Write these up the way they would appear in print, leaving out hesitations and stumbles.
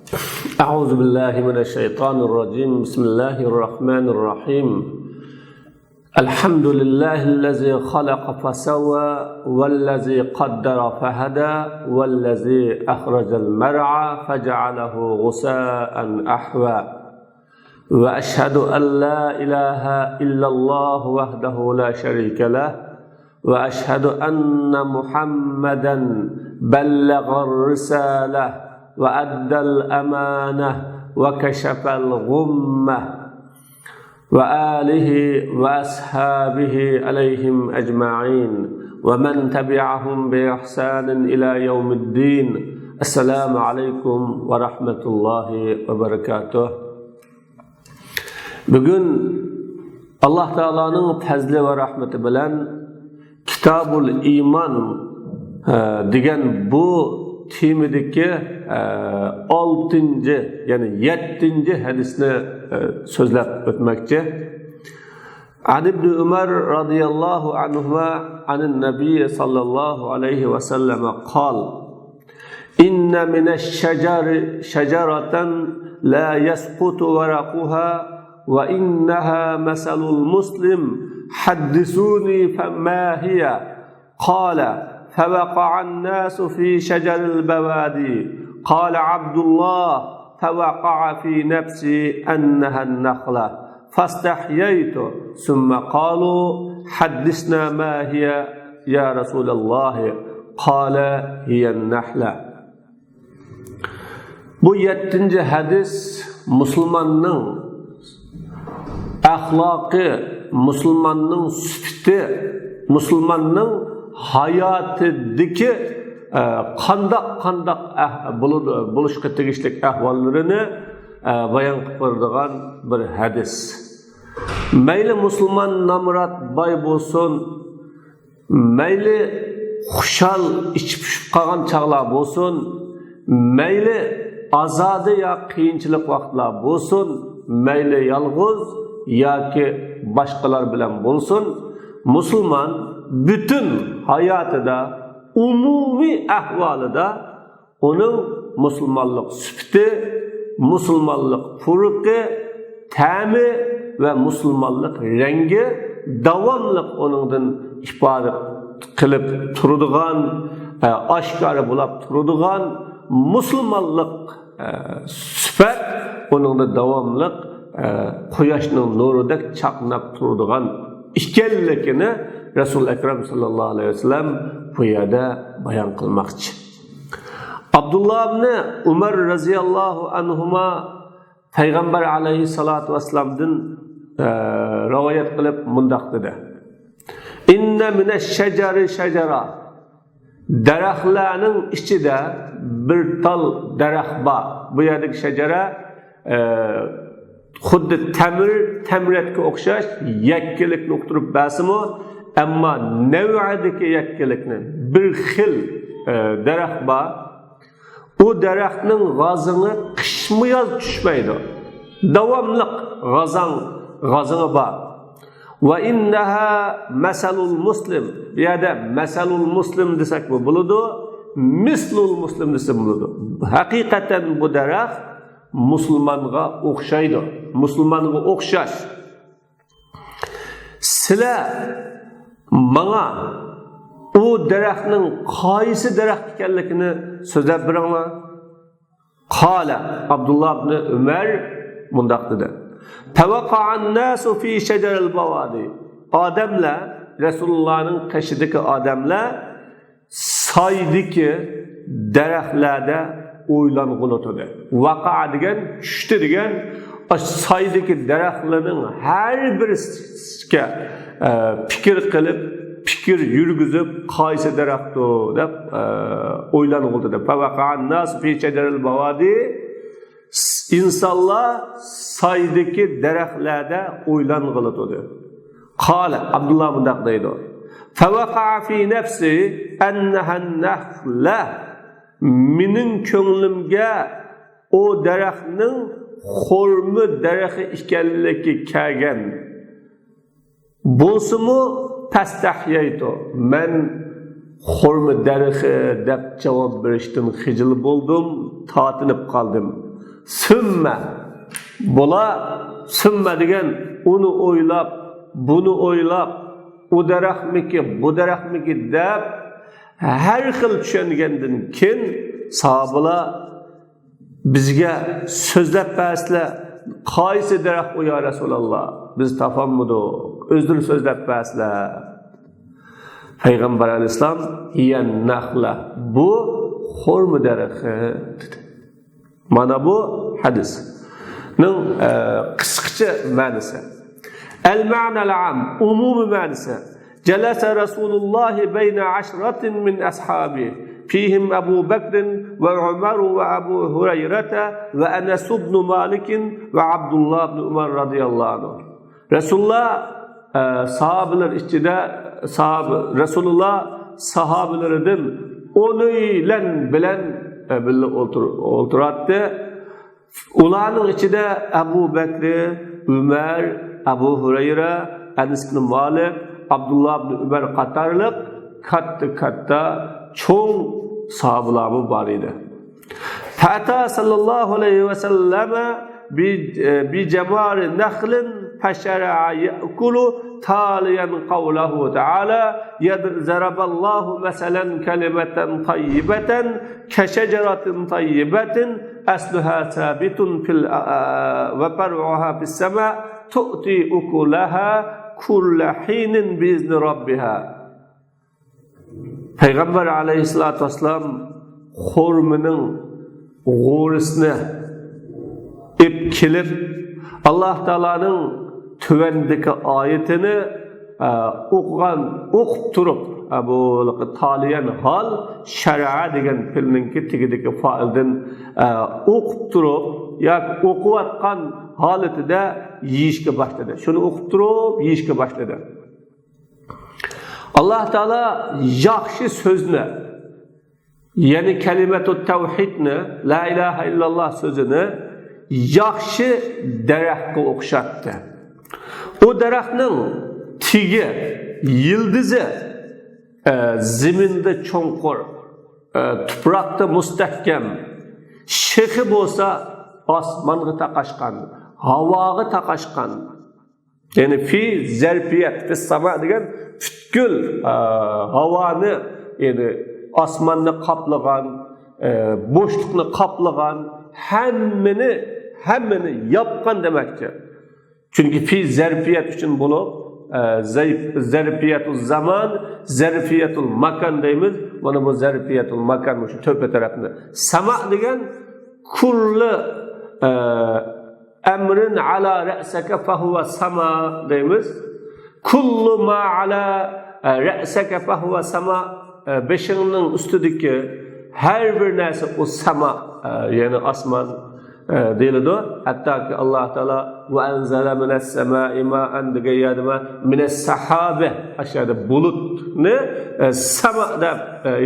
أعوذ بالله من الشيطان الرجيم. بسم الله الرحمن الرحيم. الحمد لله الذي خلق فسوى، والذي قدر فهدى، والذي أخرج المرعى فجعله غثاء أحوى، وأشهد أن لا إله إلا الله وحده لا شريك له، وأشهد أن محمدا بلغ الرسالة وأدى الأمانة وكشف الغمة، وآله وأصحابه عليهم أجمعين ومن تبعهم بإحسان إلى يوم الدين. السلام عليكم ورحمة الله وبركاته. Bugun Alloh taoloning fazli va rahmati bilan Kitabul Iymon degan bu temidagi 6, ya'ni 7 hadisni so'zlab o'tmoqchi. عن ابن عمر رضي الله عنهما عن النبي صلى الله عليه وسلم قال: إن من الشجر شجرة لا يسقط ورقها، وإنها مثل المسلم، حدثوني فما هي؟ قال: فوقع الناس في شجر البوادي. قال عبد الله: فوقع في نفسي أنها النخلة فاستحييت. ثم قالوا: حدثنا ما هي يا رسول الله؟ قال: هي النخلة. Bu 7. Hadis musulmonning axloqi, musulmonning sifati, musulmonning hayotidagi qandoq qandoq bo'lishga tegishli ahvollarini bayon qilib beradigan bir hadis. Mayli musulmon nomrod boy bo'lsin, mayli xushal ichib pishib qolgan chog'lar bo'lsin, mayli azodi yo qiyinchilik vaqtlar bo'lsin, mayli yolg'iz yoki boshqalar bilan bo'lsin, musulmon butun hayotida, umumiy ahvolida uning musulmonlik sifati, musulmonlik furuqi, ta'mi va musulmonlik rangi davomli uningdan ifoda qilib turadigan, oshkora bo'lib turadigan musulmonlik sifat uningda davomli quyoshning nuridek chaqnab turadigan ekanligini Rasul Akram sallallohu alayhi vasallam bu yerda bayon qilmoqchi. Abdulloh ibn Umar roziyallohu anhuma payg'ambar alayhissalotu vassalamdan rivoyat qilib mundoq dedi: Inna minash shajari shajara. Daraxtlarning ichida bir tal daraxt bor. Bu yerdagi shajara xuddi tamir, tamratga o'xshash yakkilikni uqtirib basimi, ammo nav'adagi yakkilikni bir xil daraxt bor. U daraxtning g'ozini qishmi yoz tushmaydi. Davomliq g'ozini bor. Va innaha masalul muslim. Bu yerda masalul muslim desak bu bo'ladi, mislul muslim desa bo'ladi. Haqiqatan bu daraxt musulmonga o'xshaydi. Musulmonga o'xshash. Sizlar manga u daraxtning qaysi daraxt ekanligini so'zlab beringlar. Qala Abdulloh ibn Umar mundoq dedi: Tavaqqa'an nasu fi shajaril bawadi. Odamlar, Rasulullohning qashidagi odamlar soydiki daraxtlarda o'ylang'ilotidi. Vaqa degan tushdi degan, soydagi daraxtlarning har birisiga fikr qilib, fikr yurgizib, qaysi daraxt u deb o'ylang'ildi. Tavaqqa'an nasu fi shajaril bawadi. Insonlar soydagi daraxtlarda o'ylang'ilotidi. Qala Abdulloh bundoq deydi: Favaqa fi nafsi annaha nahla. Mening ko'nglimga o daraxtning xurmi daraxti ekanligi kelgan. Bo'lsa-mu fastahyaytu. Men xurmi daraxti deb javob berishdan xijil bo'ldim, tortinib qoldim. Sümme bular sümme degan uni o'ylab, buni o'ylab, u daraxtmiki, bu daraxtmiki deb har xil tushungandan keyin sahobalar bizga so'zlab bersizlar, qaysi daraxt u ya Rasululloh? Biz topolmadik, o'zlari so'zlab bersizlar. Payg'ambar alayhissalom hiya nahla, bu xurma daraxti dedi. Mana bu hadisning qisqacha ma'nosi. El ma'nal am, umumi ma'nosi. Jalasa Rasululloh bayna ashratin min ashabi. Fihim Abu Bakr va Umar va Abu Hurayrata va Anas ibn Malik va Abdullah ibn Umar radhiyallohu anhu. Rasululloh sahabeler ichida Rasululloh sahabalaridan o'niylan bilan birga o'ltiradi. Ularning ichida Abu Bakr, Umar, Abu Hurayra, Anas ibn Malik, Abdullah ibn Umar qatorliq katta-katta cho'ng sahobalar bor edi. Fata sallallohu alayhi va sallama bi jamar nakhlin fashara'a ya'kulu taliyan qawluhu ta'ala zaraballohu masalan kalimatan tayyibatan kashajaratin tayyibatin asluha sabitun fil va far'uha fis sama tu'ti ukulaha kulla hinin biizni robbiha. Payg'ambar alayhissalatu vassalam xurmining g'o'risini ip kelib Alloh taoloning tuvandagi oyatini o'qigan, o'qib turib, bu taliyan hol shar'a degan fe'lninki tagidagi fa'ildan o'qib turib yoki o'qiyotgan holatida yeyishga boshladi. Shuni o'qib turib yeyishga boshladi. Alloh taolo yaxshi so'zni, ya'ni kalimatu tavhidni, la ilaha illalloh so'zini yaxshi daraxtga o'xshatdi. U daraxtning tigi, yildizi ziminda cho'nqur, tuproqda mustahkam, shexi bo'lsa osmonga taqashgan, havoga taqashgan. Ya'ni fi zarfiyat fi sama degan butkul havoni, ya'ni osmonni qoplagan, bo'shliqni qoplagan, hammani yopgan demakdir. Chunki fi zarfiyat uchun bo'lib, zarfiyatul zaman, zarfiyatul makan deymiz. Mana bu zarfiyatul makan shu to'pa tarafni. Sama degan kulli amrin ala ra'saka fahuva sama deymiz. Kullu ma ala ra'saka fahuva sama, beshingning ustidagi har bir narsa u sama, ya'ni osmon deyiladi. Hattoki Alloh taolo va anzala minas samai ma'an degan yerda minas sahabi, aşağıda bulutni sama deb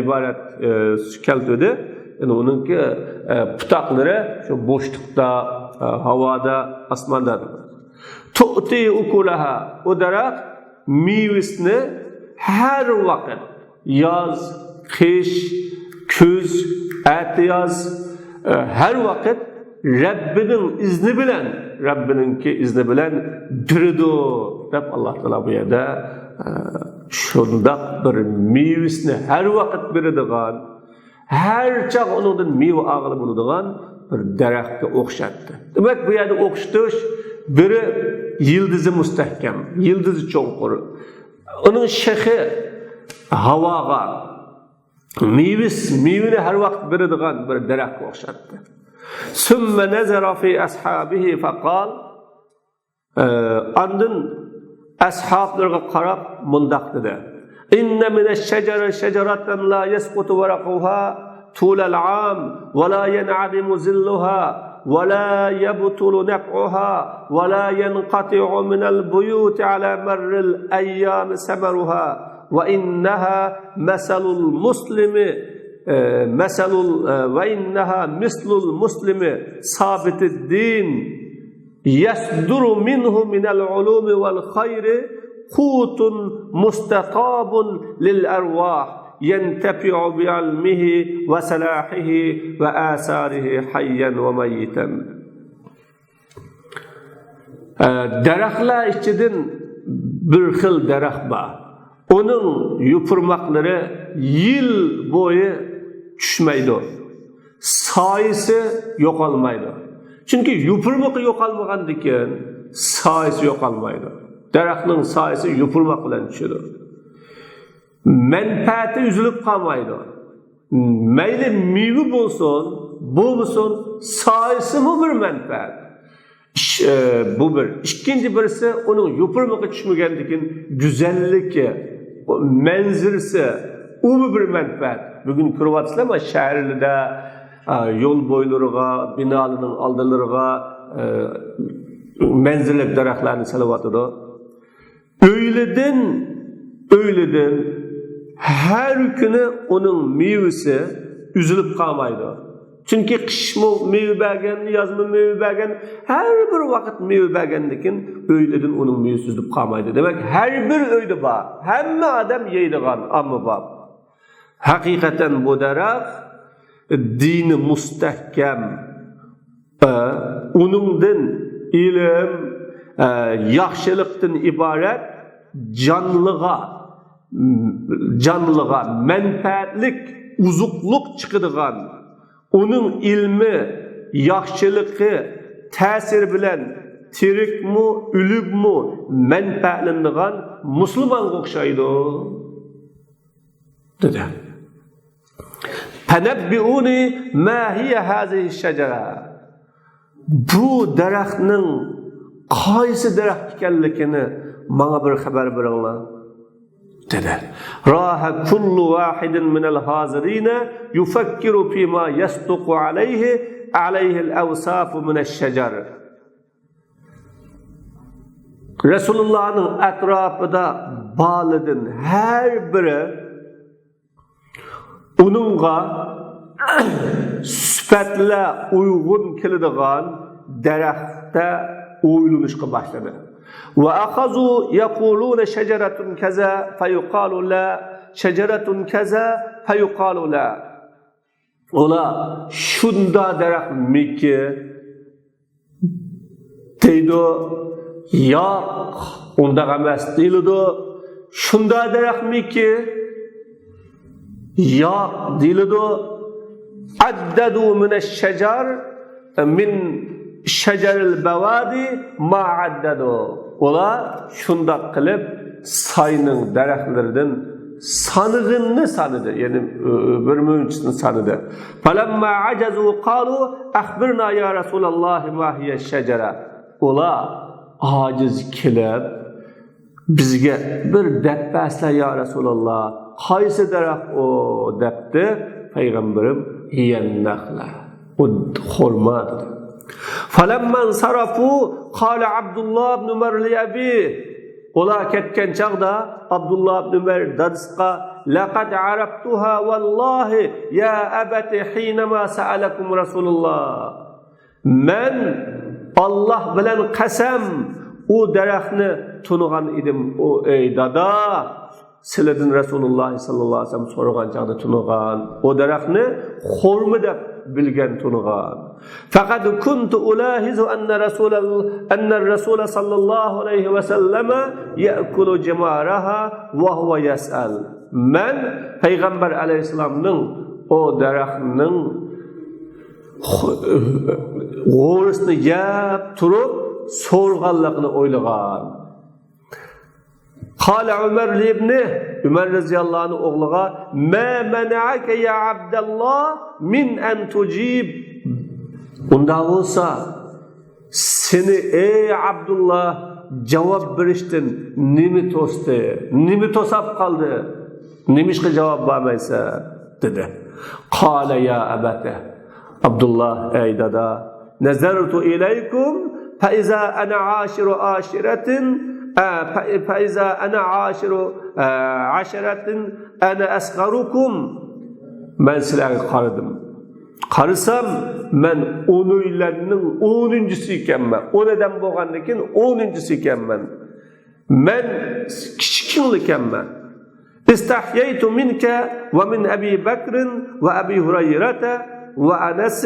iborat keltirdi. Yani uningki putoqlari shu bo'shliqda, havoda, osmonda. Tu'ti ukulaha, u daraxt mevasini har vaqt, yoz, qish, kuz, atiyoz, har vaqt Rabbining izni bilan, Rabbininki izni bilan beradi deb Alloh taolo bu yerda shundoq bir mevasini har vaqt beradigan, har chog' uningdan meva og'ili bo'ladigan bir daraxtga o'xshatdi. Demak, bu yerda o'xshatish biri yildizi mustahkam, yildizi cho'nqur, uning shexi havoga, mevani har vaqt beradigan bir daraxtga o'xshatdi. Summa nazara fi ashabihi faqal, andin ashablarga qarab mundaq dedi. Inna minash shajari shajaratan la yasqutu waraquha tulal am va la yan'adimu zilluha va la yabtulu naf'uha va la yanqati'u minal buyuti ala marril ayyami samaruha va innaha masalul muslimi masalul va innaha mislul muslimi sabitid din yasduru minhu minal ulumi val khayri qutun mustatabun lil arvah ينتفع بعلمه وصلاحه وآثاره حيا وميتا. Daraxtlar ichidan bir xil daraxt bor. Uning yupurmoqlari yil bo'yi tushmaydi. Soyasi yo'qolmaydi. Chunki yupurmoqi yo'qolmagandan keyin soyasi yo'qolmaydi. Daraxtning soyasi yupurmoq bilan tushadi. Manfaati uzilib qolmaydi. Mayli meva bo'lsin, bo'lmasin, soyasimi bir manfaat. Bu bir. Ikkinchi birisi uning yupurmoqi tushmagandan keyin go'zalligi, manzarasi, umi bir manfaat. Bugun ko'ryapsizlarmi, shaharlarda yo'l bo'ylariga, binolarning oldilariga manzillik daraxtlarni salyotidi. O'ylidan har kuni uning mevasi uzilib qolmaydi. Chunki qishmi meva bergan, yozmi meva bergan, har bir vaqt meva bergandan keyin o'ylidan uning mevasi uzilib qolmaydi. Demak, har bir uyda bor, hamma odam yeydigan ammo bor. Haqiqatan bu daraxt dini mustahkam, uningdan ilm, yaxshilikdan iborat jonliga manfaatlik uzuqliq chiqadigan, uning ilmi, yaxshiligi ta'sir bilan tirikmi, o'likmi manfaatlanadigan musulmonga o'xshaydi dedi. Fanabbiuni ma hiya hazihi shajara. Bu daraxtning qaysi daraxt ekanligini menga bir xabar beringlar dedi. Raha kullu wahidin minal hazirina yufakkiru fima yasduqu alayhi al-awsafu minash-shajar. Resulullah'ın etrafında balidin her biri uningga sifatlar uyg'un keladigan daraxtda o'ylanishga boshladi. Va akhazu yaquluna shajaratun kaza fayuqalu la, shajaratun kaza fayuqalu la. Ular shunda daraxtmiki deydi, yo'q undaq emas deyiladi. Shunda daraxtmiki yo'q deyiladi. Addadu minash-shajar min shajaril bawadi ma addadu. Ular shundoq qilib sayning daraxtlaridan sanig'inni sanidi, ya'ni bir munchisini sanidi. Falamma ajazu qalu akhbirna ya Rasululloh ma hiya shajara. Ular aciz kelib bizga bir dabbaslar ya Rasululloh qaysi daraxt o debdi. Payg'ambarim hiya nakhla, o xurma dedi. Falamma sarafu qala Abdulloh ibn Umar li abi. Ular ketgan chaqda Abdulloh ibn Umar dadisiga laqad arabtuha vallahi ya abati hinama sa'alakum Rasululloh. Men Alloh bilan qasam u daraxtni tunigan edim. O ey dada, sizlardan Rasululloh sallallohu alayhi vasallam so'ragan chaqda tunigan. O daraxtni xurma deb bilgan tunigan. Faqat kuntu ulahizu anna rasul sallallohu alayhi vasallam ya'kulu jamaraha va huwa yas'al. Men payg'ambar alayhissalomning o daraxtning g'o'risini yeb turib so'rg'anligini o'ylagan. Qala Umar li ibni, Umar radhiyallohu anhu o'g'liga ma mana'aka ya Abdulloh min an tujib. Unda bo'lsa seni ey Abdulloh javob berishdan nima to'sdi? Nima to'sab qoldi? Nimishqa javob bermaysan dedi. Qala ya abata Abdulloh ey dada, nazartu ilaykum fa iza ana ashiru ashiratin fa iza ana ashiru asharatin ana asgharukum. Men sizlarga qaradim. Qarasam men o'nuylarning 10-inchisi ekanman. 10 odam bo'lgandan keyin 10-inchisi ekanman. Men kichiklik ekanman. استحييت منك ومن أبي بكر وأبي هريرة وأنس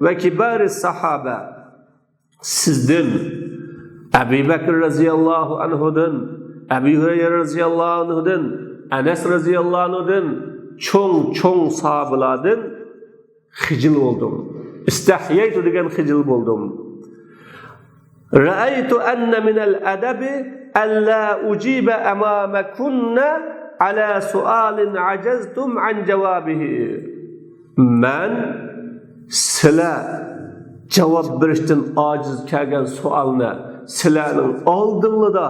وكبار الصحابة. Sizdin, Əbi Bəkr radiyallahu anhudan, Əbi Hüreyrə radiyallahu anhudan, Ənəs radiyallahu anhudan, çoң-çoң sahabelardan xicil oldum. İstahyaytu degan xicil buldum. Ra'aytu enne minel edebi alla ucibe amamakunna ala sualin acaztum an cevabihi. Men sizlar javob berishdan ojiz kelgan savolni sizlarning oldinglarda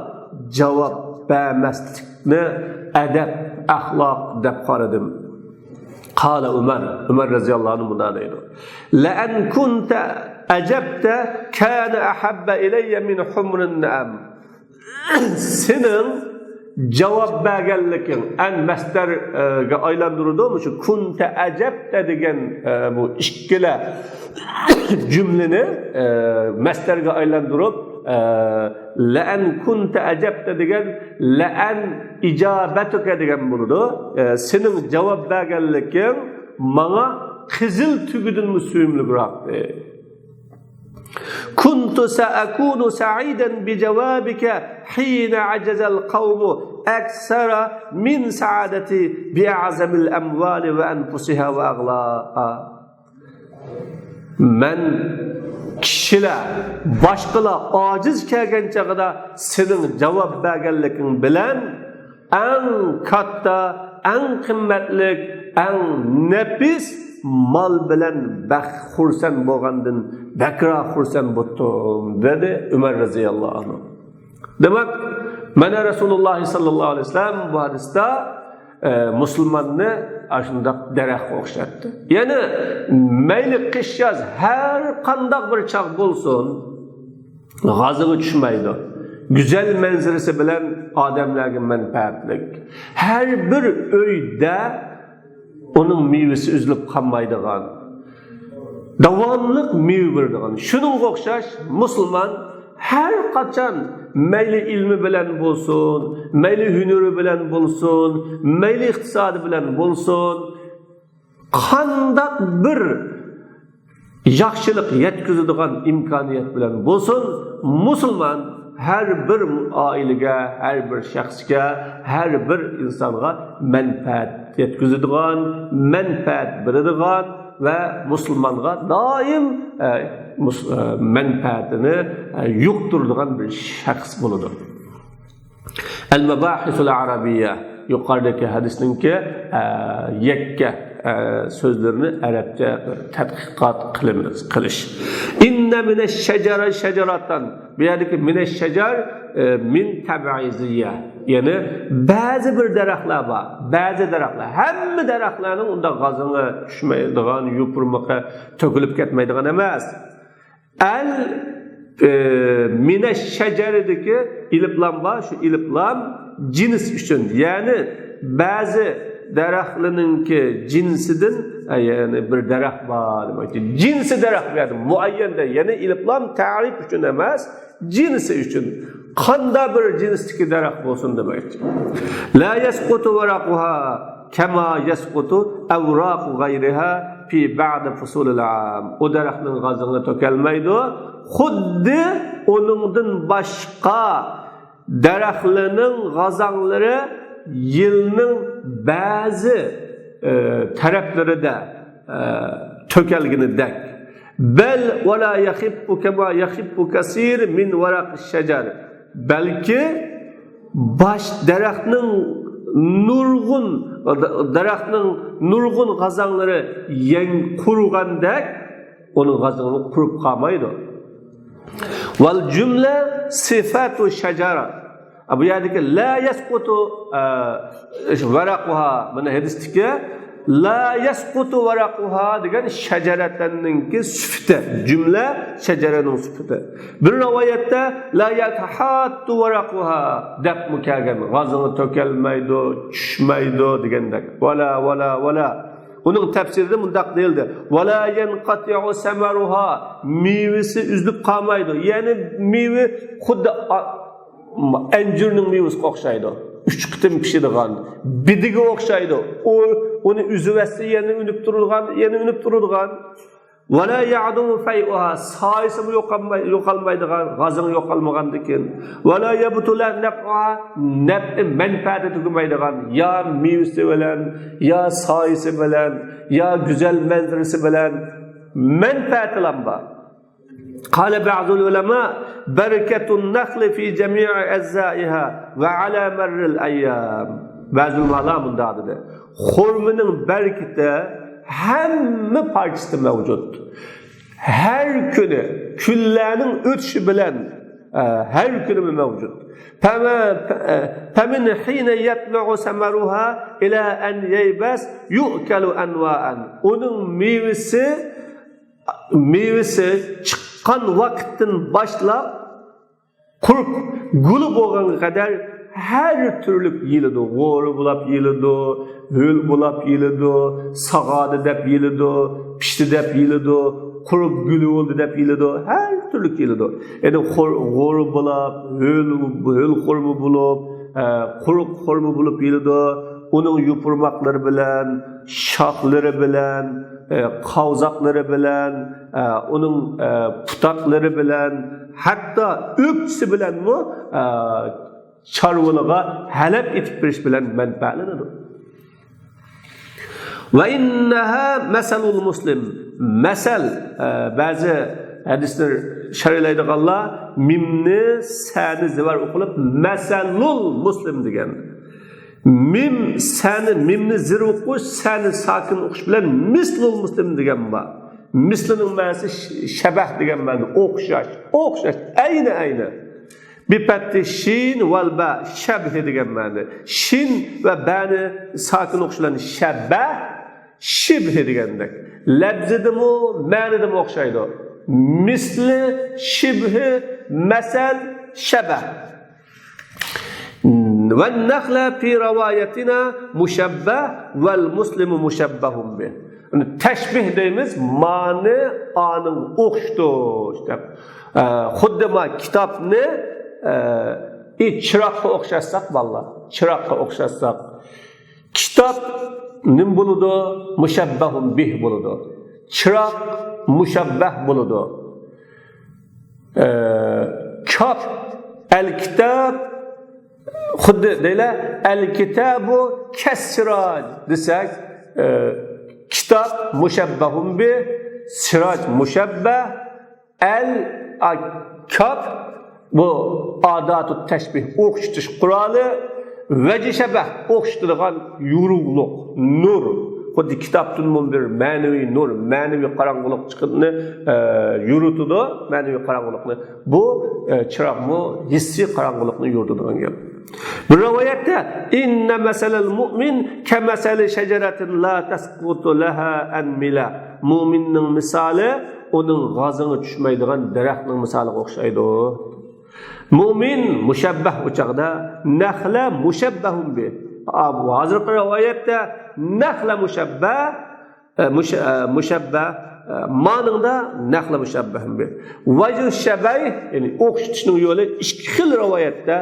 javob bermaslikni adab, axloq deb qaradim. Qala Umar, Umar radhiyallohu anhu bunday deydi: La an kunta ajabta kana ahabba ilayya min humrin na'am. Sening javob berganliging an masdarga aylantirdi, shu kunta ajabta degan bu ikkala jumlani masdarga aylantirib, la an kunta ajabta degan la an ijabatuka degan bo'ladi. Sening javob berganliging manga qizil tugidanmi suyumliroq. Kuntu saakunu sa'idan bi jawabika hina ajaza al-qawmu aksara min sa'adati bi a'zamil amwali va anfusiha va aghlaha. Men kishilar boshqalar ojiz kelgan chog'ida sening javob berganliging bilan eng katta, eng qimmatli, eng nafis mal bilan baxt xursand bo'lgandan bakra xursand bo'ldim, dedi Umar radhiyallohu anhu. Demak, mana Rasululloh sallallohu alayhi vasallam bu hadisda musulmonni shundoq daraxtga o'xshatdi. Ya'ni mayli qish yoz har qandoq bir chog' bo'lsin, g'azig'i tushmaydi. Güzel manzarasi bilan odamlarga manfaatlik. Har bir uyda uning mevasi uzilib qolmaydigan, davomli meva beradigan. Shuningga o'xshash musulmon har qachon mayli ilmi bilan bo'lsin, mayli hunari bilan bo'lsin, mayli iqtisodi bilan bo'lsin, qandaq bir yaxshilik yetkazadigan imkoniyat bilan bo'lsin, musulmon har bir oilaga, har bir shaxsga, har bir insonga manfaat yetkazadigan, manfaat beradigan va musulmonga doim manfaatini yuqtiradigan bir shaxs bo'ladi. Al-Mabahisul Arabiyya yuqoridagi hadisninki yakka so'zlarini arabcha bir tadqiqot qilamiz, qilish. Inna minash shajara shajaratan. Bu yerdagi minash shajar min tab'iziyya. Ya'ni ba'zi bir daraxtlar bor, ba'zi daraxtlar, hamma daraxtlarning unda g'azini tushmaydigan, yupurmiqi to'kilib ketmaydigan emas. Al minash shajaridagi iliblam bor, shu iliblam jins uchun, ya'ni ba'zi daraxtlarninki jinsidan, ya'ni bir daraxt bor demakchi. Jinsi daraxt bu yerda muayyanda, ya'ni iliblam ta'rif uchun emas, jinsi uchun. Qanda bir jinsdagi daraxt bo'lsin demakchi. La yasqutu waraquha kama yasqutu awraqu ghayriha fi ba'd fusulil am. U daraxtning g'azini to'kalmaydi. Xuddi uningdan boshqa daraxtlarning g'azanlari yilning ba'zi taraflarida to'kalganidek. Bal va la yakhibbu kama yakhibbu kasir min waraq shajar. Balki bosh daraxtning nurg'un daraxtning nurg'un g'azanlari yang qurugandek uning g'azanlari qurib qolmaydi. Val jumla sifatu shajara. Bu yerdagi la yasqutu varaquha, mana hadisdagi la yasqutu varaquha degan shajaratanninki sifati, jumla shajaraning sifati. Bir rivoyatda la yatahattu varaquha deb kelgan, g'azini to'kalmaydi, tushmaydi degandek. Vala vala vala. Uning tafsirida mundaq deyildi: Vala yanqati'u samaruha, mevasi uzilib qolmaydi. Ya'ni meva xuddi anjurning mevasiga o'xshaydi. 3 qitim pishadigan, bidiga o'xshaydi. U uni uzib atsa yana unib turadigan, yana unib turadigan. Va la ya'dumu fay'uha, soyasi yo'qolmaydigan, g'azing yo'qolmagandikin. Va la yabtula naf'uha, naf'i manfaati tugamaydigan, yo mevasi bilan, yo soyasi bilan, yo go'zal manzarasi bilan manfaatlan bor. قال بعض العلماء بركة النخل في جميع أجزائها وعلى مر الأيام. Bazı ulemalar bunda dedi. Xurmanın bereketi hamma parçası mevcut. Her günü küllerinin ötüşü bilen her günü mevcut. فَمِنْ حِينَ يَطْلُعُ سَمَرُهَا إِلَى أَنْ يَيْبَسْ يُؤْكَلُ أَنْوَاءً. Onun meyvesi çıkan vakitten başlap kurup gülü bolğanға kadar her türlü yeyilidi. G'o'ri bulab yeyilidi, ho'l bulab yeyilidi, sog'adi deb yeyilidi, pishdi deb yeyilidi, qurib guli bo'ldi deb yeyilidi, har turli yeyilidi. Endi g'o'ri bulab, ho'l xurma bo'lib, quruq xurma bo'lib yeyilidi. Uning yupurmoqlari bilan, shoxlari bilan, qavzoqlari bilan, uning putoqlari bilan, hatto o'kchisi bilanmi chorvalarga halab etib berish bilan manfaatlanadi. Va innaha masalul muslim. Masal, ba'zi hadislar sharhlaydiganlar mimni sani zivar o'qilib masalul muslim degan. Mim sani mimni zir o'qish, sani sokin o'qish bilan mislul muslim degan bor. Mislining ma'nosi shabah degan ma'no, o'xshash, o'xshash, ayni ayni. Bipatti shin val ba shabh degan ma'no. Shin va bani sokin o'qish bilan shabah, shibh degandek. Lafzidimi, ma'nidimi o'xshaydi. Misli, shibhi, masal, shabah. والنخلة في روايتنا مشبه والمسلم مشبه به. Teşbih deymiz, mani anın o'xshatish deb. Xuddi ma kitobni chiroqqa o'xshatsak, valla chiroqqa o'xshatsak, kitob nim bo'ladi? Mushabbahun bih bo'ladi. Chiroq mushabbah bo'ladi. Kop el kitob xuddi deylar el kitabu kas-siroj desak, kitob mushabbahun bi, siroj mushabbah, el kop bu adatu tashbih o'xshatish quroli, vaji shabah o'xshatadigan yorug'liq, nur. Xuddi kitobdan bir ma'naviy nur, ma'naviy qorong'ulik chiqibni yuritadi, ma'naviy qorong'ulikni. Bu chiroqmi hissiy qorong'ulikni yuritadigan gap. Bir rivoyatda inna masalal mu'min kamasali shajaratin la tasqutu laha anmila. Mu'minning misoli uning g'azini tushmaydigan daraxtning misoliga o'xshaydi. Mu'min mushabbah o'chog'ida naxla mushabbahun bi. Hozirgi rivoyatda naxla mushabbah, mushabbah ma'nida naxla mushabbahun bi. Vajh shabay, ya'ni o'xshatishning yo'li ikki xil rivoyatda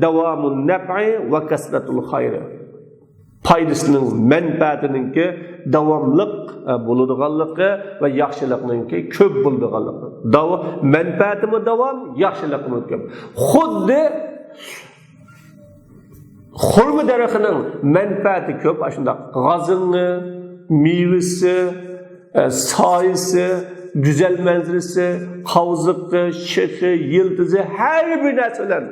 davomun naf'i va kasratul xayri. Foydasining, manfaatininki davomliq bo'ladiganligi va yaxshilikninki ko'p bo'ladiganligi. Manfaatimi davom, yaxshilikmi ko'p. Xuddi xurma daraxining manfaati ko'p, shundoq g'azini, mevasi, soyasi, go'zal manzarasi, qovziqi, shixi, yildizi, har bir narsa bilan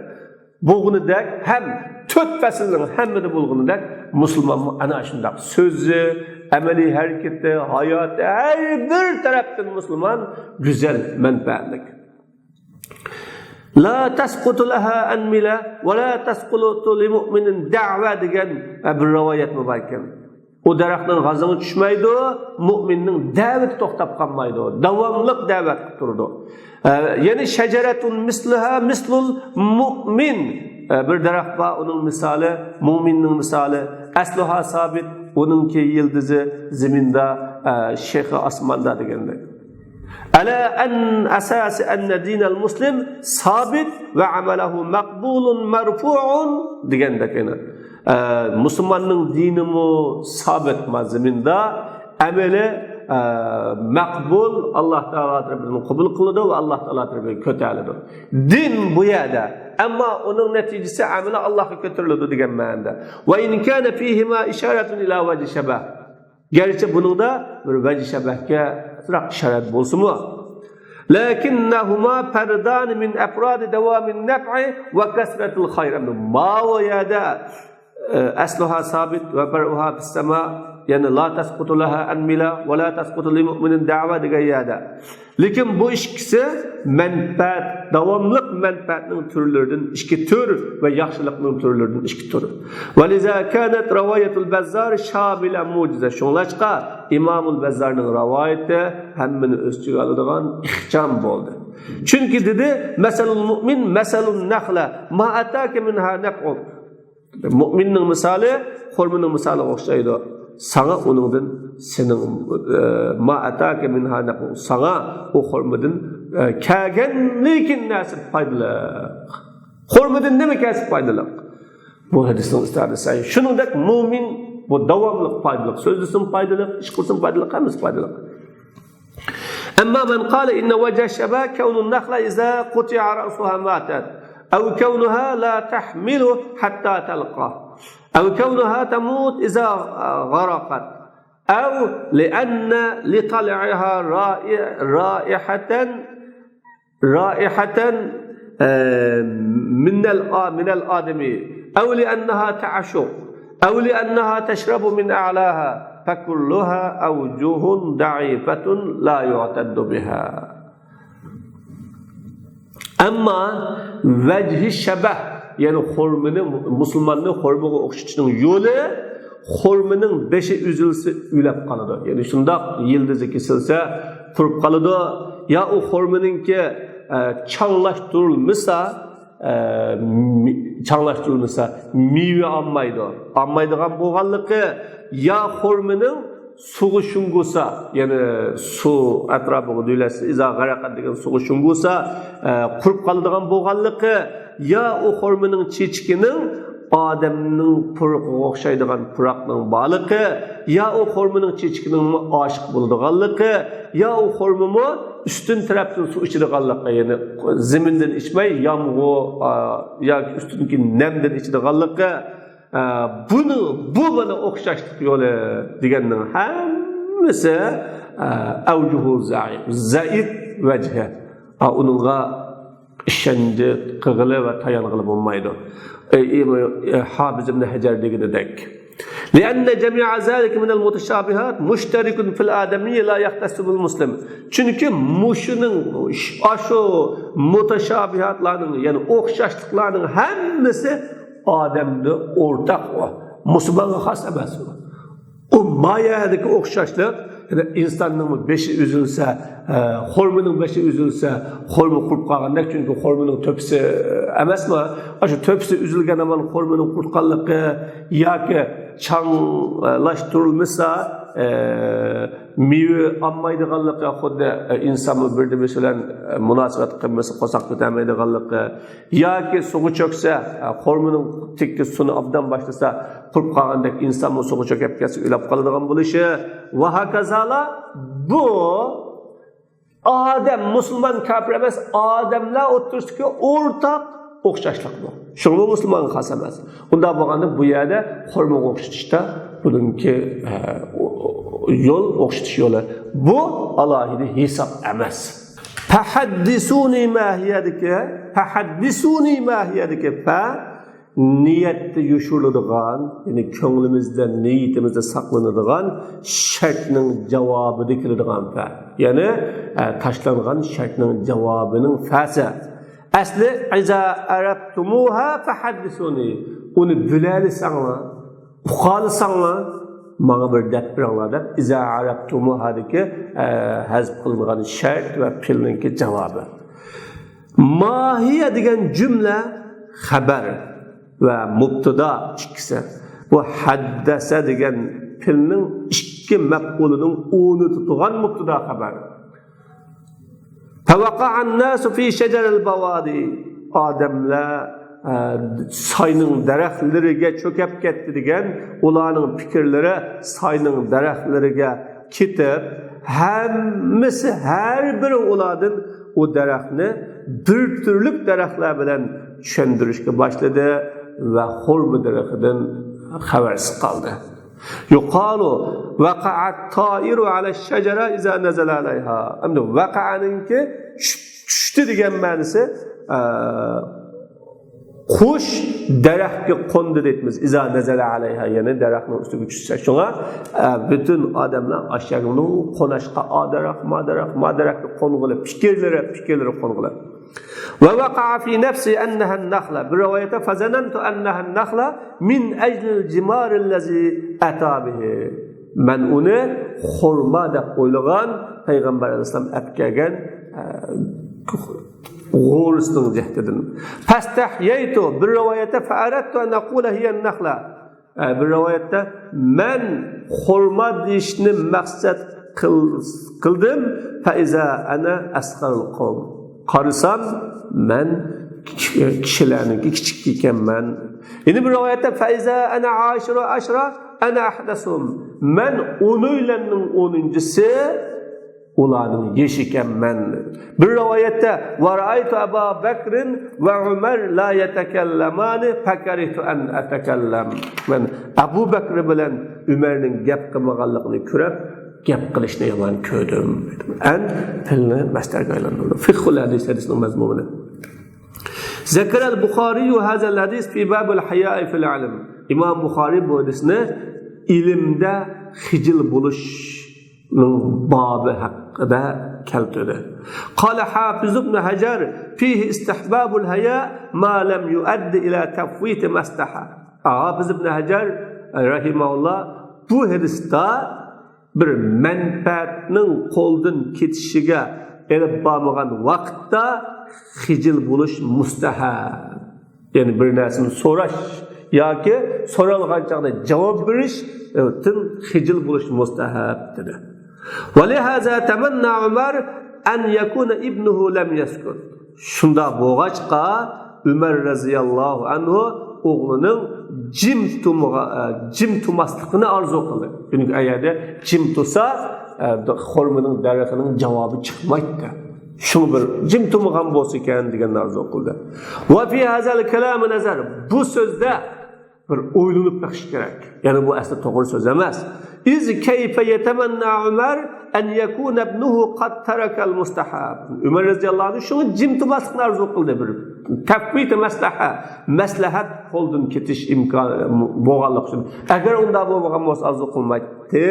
bo'lganidek, ham to'rt faslning hammada bo'lganidek, musulmonmi ana shundoq so'zi, amaliy harakati, hayoti, har bir tarafdan musulmon go'zal manfaatlik. La tasqutu laha anmila va la tasqutu li mu'minin da'va degan bir rivoyat bor ekan. U daraxtning g'azini tushmaydi, mu'minning da'vati to'xtab qolmaydi, davomliq da'vat qilib turadi. Ya'ni shajaratun misluha mislul mu'min. Bir daraxt bor, uning misoli mu'minning misoli, asluha sabit, uningki yildizi zaminda, shayxi osmonda degandek. Ala an asasi anna dinal muslim sabit va amaluhu maqbulun marfu'un degandek. Musulmonning dinimi sobit zaminda, amali maqbul, Alloh taolo tarafidan qabul qiladi va Alloh taolo tarafidan ko'tariladi. Din bu yerda, ammo uning natijasi amali Allohga ko'tariladi degan ma'noda. Va in kana fihima isharatun ila vajhi shabah. Garchi buningda bir vajhi shabahga ozroq ishorat bo'lsa-mu, lakinnahuma fardan min afrad davamin naf'i va kasratil khayr. Ma va yada asluha sabit va far'uha fis sama, ya'ni la tasqutu laha anmila va la tasqutu li mu'minin da'va degan yerda. Lekin bu ikkisi manfaat, davomliq manfaatning turlaridan ikki tur va yaxshilikning turlaridan ikki tur. Va liza kanat rivoyatul Bazzar shamila mu'jiza. Shunglashqa Imomul Bazzarning rivoyati hammani o'z ichiga oladigan ixcham bo'ldi. Chunki dedi, masalul mu'min masalun nakhla ma ataka minha naf'un. Mu'minning misoli xurmining misoliga o'xshaydi. Sana uningdan sening ma ataka minha naf'un. Sana u xurmidan kelgan lekin narsa foydali. Xurmidan nima kelsa foydali. Bu hadisning ifodasi. Shuningdek mu'min bu davomli foydali, so'zlisin foydali, ish qilsin foydali, hammasi foydali. Amma man qala inna wajha shaba kawnu an-nakhla iza quti'a ra'suha matat aw kawnuha la tahmilu hatta talqa aw kawnuha tamut iza gharaqat aw li'anna li tal'iha ra'ihatan min al-adami aw li'annaha ta'ashuq aw li'annaha tashrabu min a'laha fakulluha awjuhun da'ifatun la yu'taddu biha. Amma vajhi shabah, ya'ni xurmini musulmonni xurmiga o'xshatishning yo'li, xurmining beshi uzilsa ulab qoladi. Ya'ni shundoq yildizi kesilsa qurib qoladi. Ya u xurmininki changlashtirilmasa meva olmaydi. Olmaydigan bo'lganligi ya xurmining suvi shungusa, ya'ni suv atrofiga do'lasa, izo g'araqat degan suvi shungusa qurib qoladigan bo'lganligi, ya u xurmining chechikining odamning puruqiga o'xshaydigan puroqning borligi, ya u xurmining chechikining oshiq bo'ladiganligi, ya u xurmimi ustun tarafdan suv ichadiganligi, ya'ni zamindan ichmay yomg'ir yoki ustunki namdan ichadiganligi, buni bu mana o'xshashlik yo'li deganning hammasi avjuhu zaif, zaif vajhi. Uningga ishonchi qilg'ili va tayang'ili bo'lmaydi. Hafiz ibn Hajar deganidek. لأن جميع ذلك من المتشابهات مشترك في الآدمية لا يختص بالمسلم. Chunki mushuning shu mutashabihatlarning, ya'ni o'xshashliklarning hammasi odamda o'rtaq, u musulmonga xos emas. U mayadagi o'xshashlik, ya'ni insonning beshi uzilsa, xurmining beshi uzilsa, xurmi qurib qolgandek, chunki xurmining to'pisi emasmi? Shu to'pisi uzilgan zaman xurmining qurtqanligi yoki changlashtirilmasa meva olmaydiganligi, xuddi insonni birdimi bilan munosabat qilmasa qo'soq ko'tarmaydiganligi, yoki suvga cho'ksa, xurmining tikki suvni obdan boshlasa qurib qolgandek insonmi suvga cho'kib ketsa o'lib qoladigan bo'lishi va hokazolar. Bu odam musulmon kofir emas, odamlar o'tirisidagi o'rtaq o'xshashlik bu. Shunga musulmonga xos emas. Unda bo'lganda bu yerda xurmaga o'xshatishda buningki yo'l o'xshatish yo'li. Bu alohida hisob emas. Fahaddisuni ma hiyadiki, fahaddisuni ma hiyadiki fa niyatda yoshiriladigan, ya'ni ko'nglimizda, niyatimizda saqlanadigan shartning javobida keladigan fa. Ya'ni tashlangan shartning javobining fasi. Asli iza arabtumuha fahaddisuni. Uni bilalisanglar, uqalisanglar, manga bir deb beringlar deb iza arabtumuhadagi hazb qilingan shart va fe'lninki javobi. Mahiya degan jumla xabar va mubtada ikkisi. Bu haddasa degan fe'lning ikki maf'ulining o'rni tutgan mubtada xabar. Fevaqa'an nasu fi şeceril bavadi. Odamlar Sayning daraxtlariga cho'kab ketdi degan ularning fikrlari sayning daraxtlariga ketib, hammasi har biri ulardan u daraxtni bir turlik daraxtlar bilan tushuntirishga boshladi va xurma daraxidan xabarsiz qoldi. Yuqalu vaqa'at toiru ala shajara iza nazala alayha. Endi vaqa'aninki tushdi degan ma'nosi qush daraxtga qo'ndi deymiz. Iza nazala alayha, ya'ni daraxtning ustiga tushsa. Shunga butun odamlar ashagini qo'nashqa daraxt, ma daraxt, ma daraxtga qo'ng'ili fikrlari qo'ng'ili. Va vaqa'a fi nafsi annaha an-nakhla. Bir rivoyatda fazanantu annaha an-nakhla min ajli al-jimar allazi ata bihi. Men uni xurma deb o'ylagan payg'ambar alayhisalom olib kelgan g'o'risning jihatidan. Fastahyaytu bir rivoyatda fa'aradtu an aqula hiya an-nakhla. Bir rivoyatda men xurma deyishni maqsad qildim. Fa iza ana asgharul qavm. Qarasam men kishilarniki kichik ekanman. Endi bir rivoyatda fa iza ana ashiru ashra ana ahdasum. Men o'nuylarning o'ninchisi ularning yesh ekanman. Bir rivoyatda va ra'aytu Abu Bakrin va Umar la yatakallamani fakarihtu an atakallam. Men Abu Bakr bilan Umarning gap qilmaganligini ko'rib gap qilishni yomon ko'rdim. An tilni mastarga aylantirdi. Fiqhul hadis hadisning mazmuni. ذكر البخاري هذا الحديث في باب الحياء في العلم. İmam Buxoriy bu hadisni ilmda xijil bo'lishning bobi haqida keltirdi. قال حافظ ابن حجر فيه استحباب الحياء ما لم يؤدي إلى تفويت مصلحة. Hafiz ibn Hajar rahimahullah bu hadisda bir manfaatning qo'ldan ketishiga elib bormagan vaqtda xijil bo'lish mustahab. Ya'ni bir narsani so'rash yoki so'ralgan chog'da javob berish xijil bo'lish mustahab dedi. ولهذا تمنى عمر أن يكون ابنه لم يسكت. Shunda bo'lg'achqa Umar radhiyallohu anhu o'g'lining jim turmasligini orzu qildi. Chunki agarda jim tursa, xurmining daraxining javobi chiqmaydi. Shu bir jim turmagan bo'lsa ekan degan orzu qildi. Va fi hazal kalam nazar. Bu so'zda bir o'ylanib boqish kerak. Ya'ni bu asli to'g'ri so'z emas. İz kayfa yatamanna Umar an yakuna ibnuhu qad taraka al-mustahab. Umar radhiyallohu anhu shuni jim turmaslikni orzu qildi bir. Tafvit maslaha, maslahat qo'ldan ketish imkoni bo'lganlik uchun. Agar unda bo'lmagan bo'lsa orzu qilmaydi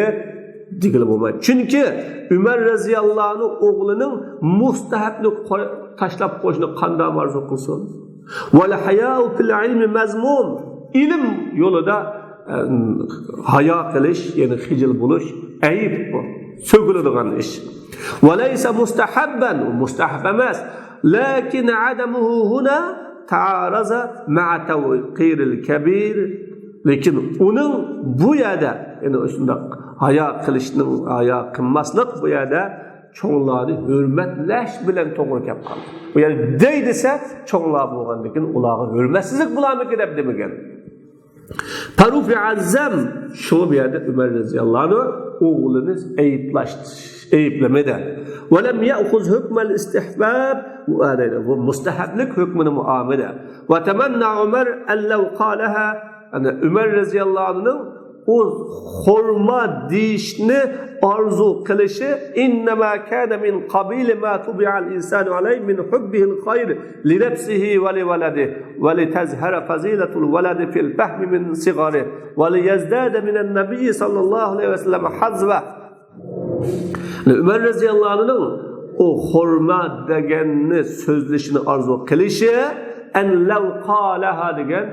degili bo'lmaydi. Chunki Umar radhiyallohu anhu o'g'lining mustahabni tashlab qo'yishni qanday orzu qilsin? Val haya'u fil ilmi mazmum. Ilm yo'lida hayo qilish, ya'ni xijil bo'lish ayib bu. So'kiladigan ish. Va laysa mustahabban, mustahab emas. Lakin adamuhu huna ta'araza ma'a tawqiril kabir. Lekin uning bu yerda, ya'ni shundoq hayo qilishning, hayo qilmaslik bu yerda cho'nglarni hurmatlash bilan to'g'ri kelib qoldi. Bu yerda dey desa cho'nglar bo'lgandan keyin ularga hurmatsizlik bo'larmiki deb demagan. Farufi azzam shu bu yerda Umar radhiyallohu anhu o'g'lini ayblamadi. Va lam ya'khuz hukm al-istihbab bu mustahablik hukmini muomala. Va tamanna Umar an law qalaha ana Umar radhiyallohu anhu u xurma deyishni orzu qilishi innama kana min qabil ma tubi'a al-insanu alayhi min hubbihi al-khayr li nafsihi va li waladihi va li tazhara fazilatul waladi fil fahmi min sigharihi va li yazdada min an-nabiy sallallohu alayhi vasallam hazva. Umar radhiyallohu anhu o xurma deganni so'zlashini orzu qilishi an law qalaha degan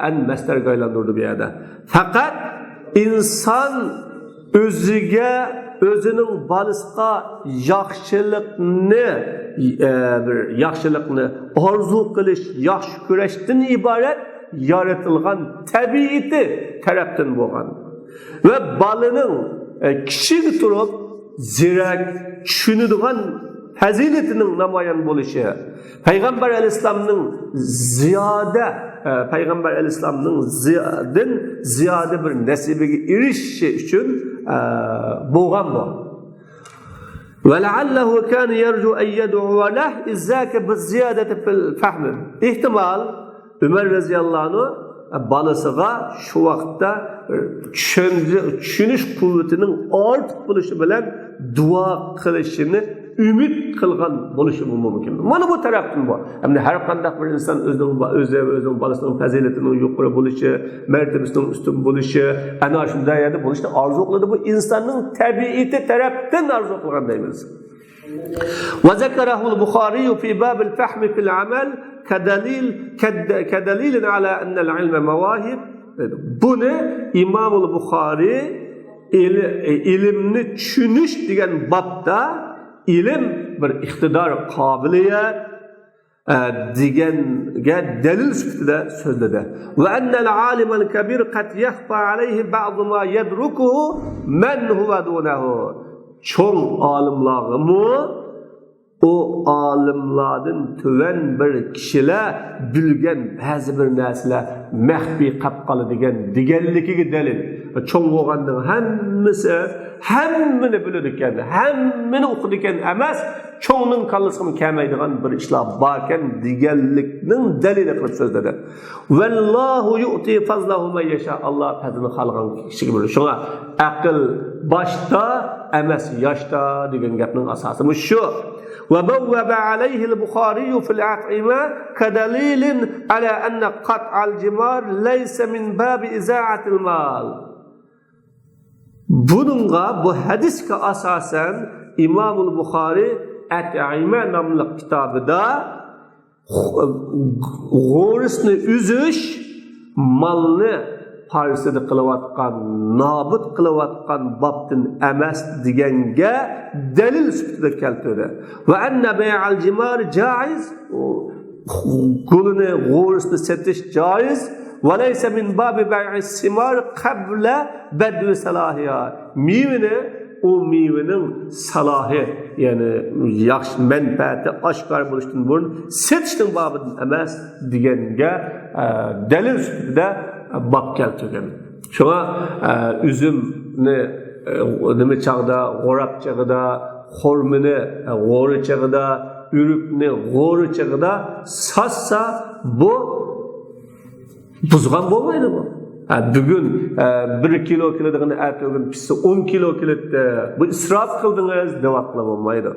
an masdarga aylantirdi bu yerda. Faqat inson o'ziga o'zining bolasiga yaxshilikni bir yaxshilikni orzu qilish, yaxshi ko'rishdan iborat yaratilgan tabiati tarafdan bo'lgan va bolaning kichik turib zirak tushunadigan fazilatining namoyon bo'lishi, payg'ambar alayhissalomning ziyoda payg'ambar alayhissalomning ziyodan ziyoda bir nasibiga erishishi uchun bo'lgan bu. وَلَعَلَّهُ كَانَ يَرْجُو أَنْ يَدْعُوَ لَهُ إِذَّاكَ بِالزِّيَادَةِ فِي الْفَهْمِ. Ehtimol Umar roziyallohu anhu bolasiga shu vaqtda tushunish quvvatining ortiq bo'lishi bilan duo qilishini umid qilgan bo'lishi mumkin. Mana bu tarafdan bu. Endi har qanday bir inson o'zi o'zining bolasining fazilatining yuqori bo'lishi, martabasining ustun bo'lishi, ana shunday yerda bo'lishni orzu qiladi. Bu insonning tabiati tarafdan orzu qilgan deymiz. وذكره البخاري في باب الفهم في العمل كدليل على أن العلم مواهب. Buni İmam Buxoriy ilmni tushunish degan bobda ilm bir iqtidor, qobiliyat deganga dalil sifatida so'zladi. Va annal alimul kabir qad yakhfa alayhi ba'd ma yadrukuhu man huwa dunahu. Cho'ng olimlarmi u olimlardan tuvan bir kishilar bilgan ba'zi bir narsalar maxfiy qolib qoladigan deganligiga dalil. Cho'ng bo'lganning hammasi hammani biladi ekan, hammani o'qidi ekan emas, cho'ngning kallasiga kelmaydigan bir ishlar bor ekan deganlikning dalili qilib so'zladi. Vallohu yu'ti fazlahu man yasha. Alloh fazlini xohlagan kishiga beradi. Shunga aql boshda emas, yoshda degan gapning asosi shu. وبوب عليه البخاري في الأطعمة كدليل على أن قطع الجمار ليس من باب إزاعة المال. Buningga, bu hadisga asosan İmam Buxoriy At'ime nomli kitobida g'o'risni uzish molni farsidi qilayotgan, nobud qilayotgan bobdan emas deganga dalil sifatida keltirdi. Va anna bay'al jimar joiz, gulini, g'o'risni setish joiz. Va laysa min babi bay'is simar qabla badwi salahiya. Mevini, u mevaning salohi, ya'ni yaxshi manfaati oshkor bo'lishdan burun setishning bobidan emas deganga dalil sifatida bob keltirgan. Shunga uzumni nima chog'da, g'o'rab chog'ida, xurmini g'o'ri chog'ida, urukni g'o'ri chog'ida satsa, bu buzg'an bo'lmaydi bu. Bugun 1 kilo keladigan, ertaga pishsa 10 kilo keladi, bu isrof qildingiz deyotqili bo'lmaydi.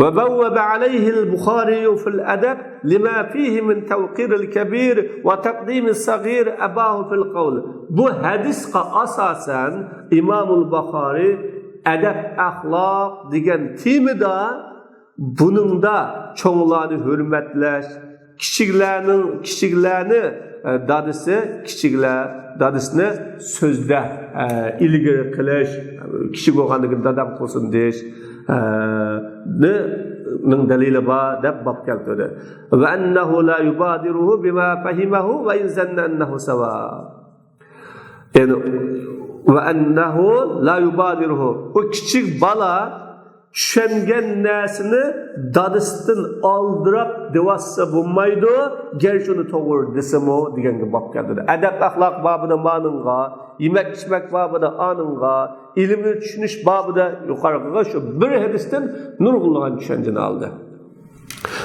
وبوب عليه البخاري في الأدب لما فيه من توقير الكبير وتقديم الصغير أباه في القول. Bu hadisga asosan İmam Buxoriy adab axloq degan temada buningda cho'nglarni hurmatlash, kichiklarni dadisi, kichiklar dadisini so'zda ilgari qilish, kichik bo'lgandan keyin dadam qilsin deyish ning dalili bor deb bob keltirdi. Va annahu la yubadiruhu bima fahimahu va in zanna annahu sawa. Ya'ni va annahu la yubadiruhu. U kichik bola tushungan narsani dadisidan oldirab devotsa bo'lmaydi, garchi uni to'g'ri desimi deganga bob keltirdi. Adab axloq bobida maningga, yemak ichmak bobida aningga, ilmni tushunish bobida yuqoriga shu bir hadisdan nurg'unlagan tushunchani oldi.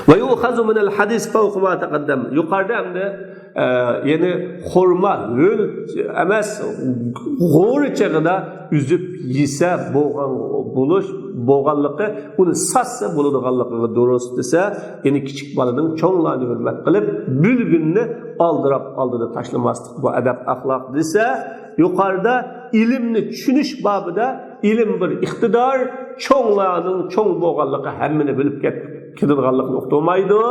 Va yu'khazu min al-hadis fawqa ma taqaddam. Yuqorida endi ya'ni xurma ho'l emas, g'o'ri chig'ida uzib yesa bo'lgan bo'lish bo'lganligi, uni satsa bo'ladiganligi durust desa, ya'ni kichik bolaning cho'nglarni hurmat qilib, bilgunni oldirab oldida tashlamaslik bu adab axloq desa, yuqorida ilmni tushunish bobida ilm bir iqtidor, cho'nglarning cho'ng bo'lganligi hammani bilib ketadiganligini uqtirmaydi,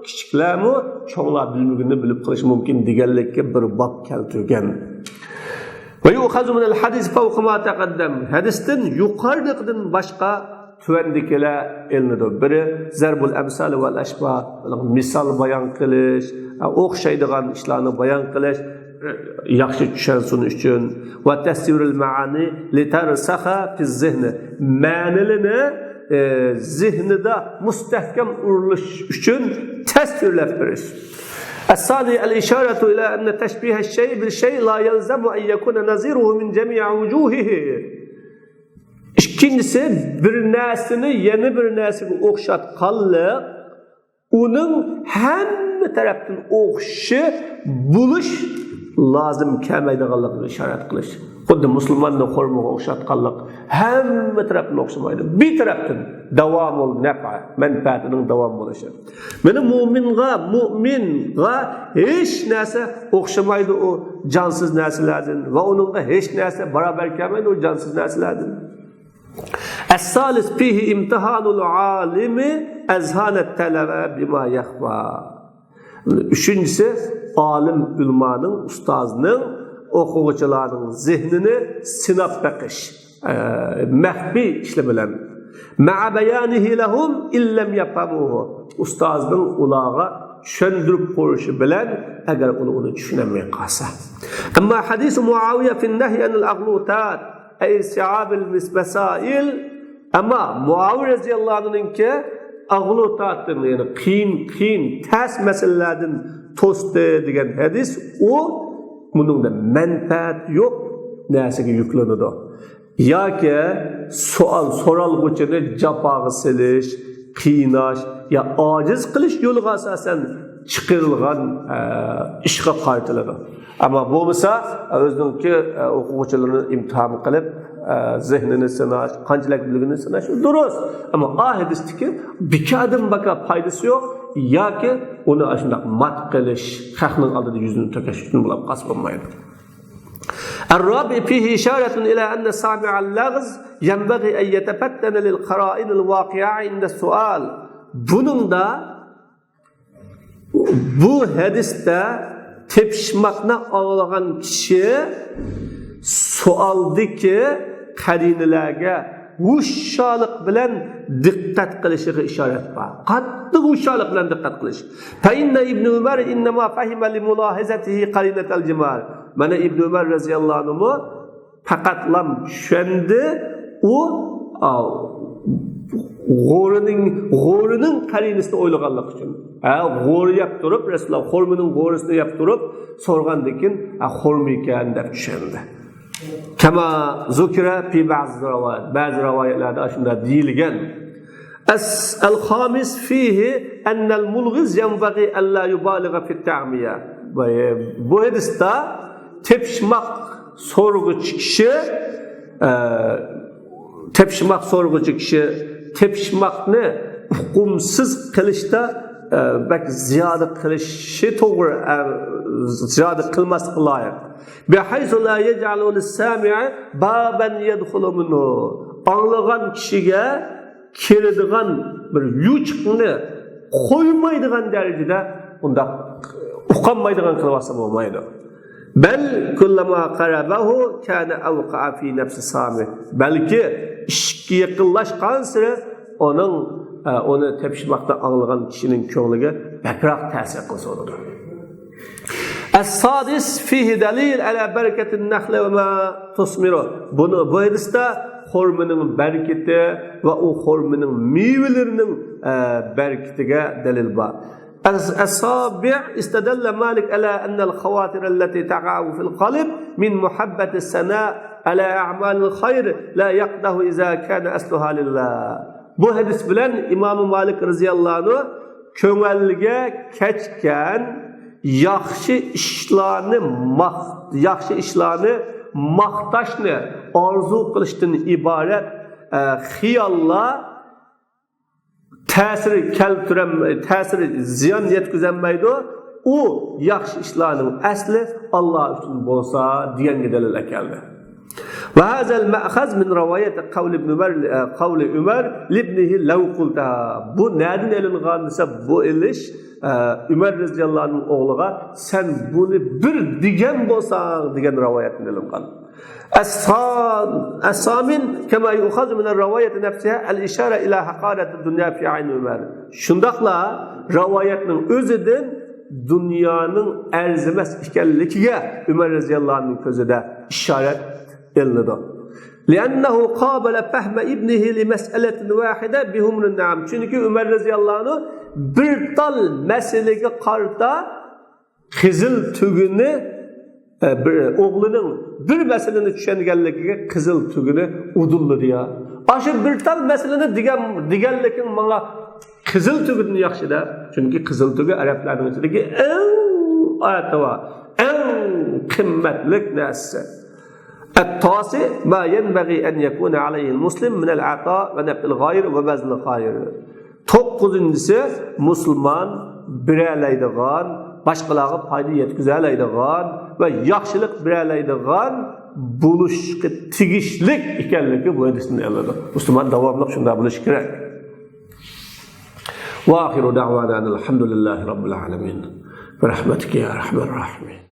kichiklarmi cho'nglar bilmagunni bilib qilish mumkin deganlikka bir bob keltirgan. Va yu'khazu min al-hadis fawqa ma taqaddam. Hadisdan yuqoridagidan boshqa tuvandikilar ilinadi. Biri zarbul amsal val ashbah, misol bayon qilish, o'xshaydigan ishlarni bayon qilish. yaxshi tushunsin uchun va tasvirul ma'ani litarsaha fi zihni ma'nilarni zihnida mustahkam urilish uchun tasvirlab berish. الثاني الإشارة إلى أن تشبيه الشيء بالشيء لا يلزم أن يكون نظيره من جميع وجوهه. Ikkinchisi bir narsani yana bir narsaga o'xshatganlik uning hamma tarafdan o'xshashi bo'lish lozim kelmaydiganligini ishorat qilish. Xuddi musulmonni xurmoga o'xshatganlik hamma tarafdan o'xshamaydi. Bir tarafdan davomul nafa, manfaatining davom bo'lishi. Mana mo'minga hech narsa o'xshamaydi u jonsiz narsalardan va uningga hech narsa barobar kelmaydi u jonsiz narsalardan. الثالث فيه امتحان العالم أذهان الطلبة بما يخفى. Üçüncüsü alim ulamoning, ustozning o'quvchilarning zihnini sinab baqish, maxfiy ishlar bilan. مع بيانه لهم إن لم يفهموه. Ustozning ularga tushundirib qo'yishi bilan agar uni tushunolmay qolsa. أما حديث معاوية في النهي عن الأغلوطات أي صعاب المسائل. Ammo Muaviya roziyallohu anhuninki ag'lutatdan, ya'ni qiyin qiyin tas masalalardan to'sdi degan hadis, u buningda manfaat yo'q narsaga yuklanadi yoki savol so'ralg'uchini jafoga selish, qiynash yo ojiz qilish yo'liga asosan chiqarilgan ishga qaytiladi. Ammo bo'lmasa o'ziniki o'quvchilarni imtihon qilib zihnini sinash, qanchalik bilgini sinash durust. Ammo a hadisdiki bekadan baka foydasi yo'q yoki uni shundoq mat qilish, xalqning oldida yuzini to'kash uchun bo'lib qolsa bo'lmaydi. الرابع فيه إشارة إلى أن سامع اللغز ينبغي أن يتفتن للقرائن الواقعة عند السؤال. Buningda bu hadisda tepishmoqni anglagan kishi savolдiki qarinalarga hushyorlik bilan diqqat qilishiga ishorat bor. Qattiq hushyorlik bilan diqqat qilish. فإن ابن عمر إنما فهم لملاحظته قرينة الجمال. Mana Ibn Umar roziyallohu anhu faqatlam tushundi u g'o'rining qarinasini o'ylaganlik uchun. Ha, g'o'ri yeb turib, Rasululloh xurmining g'o'risini yeb turib so'rgandan keyin xurmi ekan deb tushundi. كما ذكر في بعض الروايات. Ba'zi rivoyatlarda shunday deyilgan. الخامس فيه أن الملغز ينبغي ألا يبالغ في التعمية. Bu hadisda tepishmoq so'rg'uchi kishi tepishmoq so'rg'uchi kishi tepishmoqni uqumsiz qilishda bak ziyoda qilishi to'g'ri, ziyoda qilmaslik loyiq. بحيث لا يجعل للسامع بابا يدخل منه. Anglagan kishiga kiradigan bir yuchiqni qo'ymaydigan darajada undaq uqolmaydigan qilib olsa bo'lmaydi. بل كلما قربه كان أوقع في نفس السامع. Balki ishga yaqinlashgan sari uning uni tepishmoqda anglagan kishining ko'ngliga bakroq ta'sir qilsa bo'ladi. السادس فيه دليل على بركة النخل وما تثمره. Buni bu hadisda xurmining barakati va u xurmining mevalarining barakatiga dalil bor. السابع استدل مالك على أن الخواطر التي تقع في القلب من محبة الثناء على أعمال الخير لا يقدح إذا كان أصلها لله. Bu hadis bilan Imom Malik roziyallohu anhu ko'ngilga kechgan yaxshi ishlarni yaxshi ishlarni maqtashni orzu qilishdan iborat xiyollar ta'sir keltiram, ta'sir ziyon yetkazolmaydi. U yaxshi ishlarning asli Alloh uchun bo'lsa deganga dalil keldi. وهذا المأخذ من رواية قول ابن عمر قول عمر لابنه لو قلتها. Bu nereden elingan desa, bu ilish Umar roziyallohu anhu o'g'liga sen buni bir degan bo'lsang degan rivoyatdan ilingan. الثامن كما يؤخذ من الرواية نفسها الإشارة إلى حقارة الدنيا في عين عمر. Shundaqla rivoyatning o'zidan dunyoning arzimas ekanligiga Umar roziyallohu anhu ko'zida ishorat ilinadi. لأنه قابل فهم ابنه لمسألة واحدة بحمر النعم. Chunki Umar roziyallohu anhu bir tal masalaga qarta qizil tugini bir o'g'lining bir masalani tushunganligiga qizil tugini udulladi ya. Ashu bir tal masalani degan deganliging manga qizil tugidan yaxshi-da. Chunki qizil tugi arablarning ichidagi eng atava, eng qimmatli narsa. التاسع ما ينبغي أن يكون عليه المسلم من العطاء ونفع الغير وبذل الخير. To'qqizinchisi musulmon beralaydigan, boshqalarga foyda yetkazalaydigan va yaxshilik beralaydigan bo'lishga tegishlik ekanligi bu hadisni oladi. Musulmon davomli shunday bo'lishi kerak. وآخر دعوانا أن الحمد لله رب العالمين برحمتك يا أرحم الراحمين.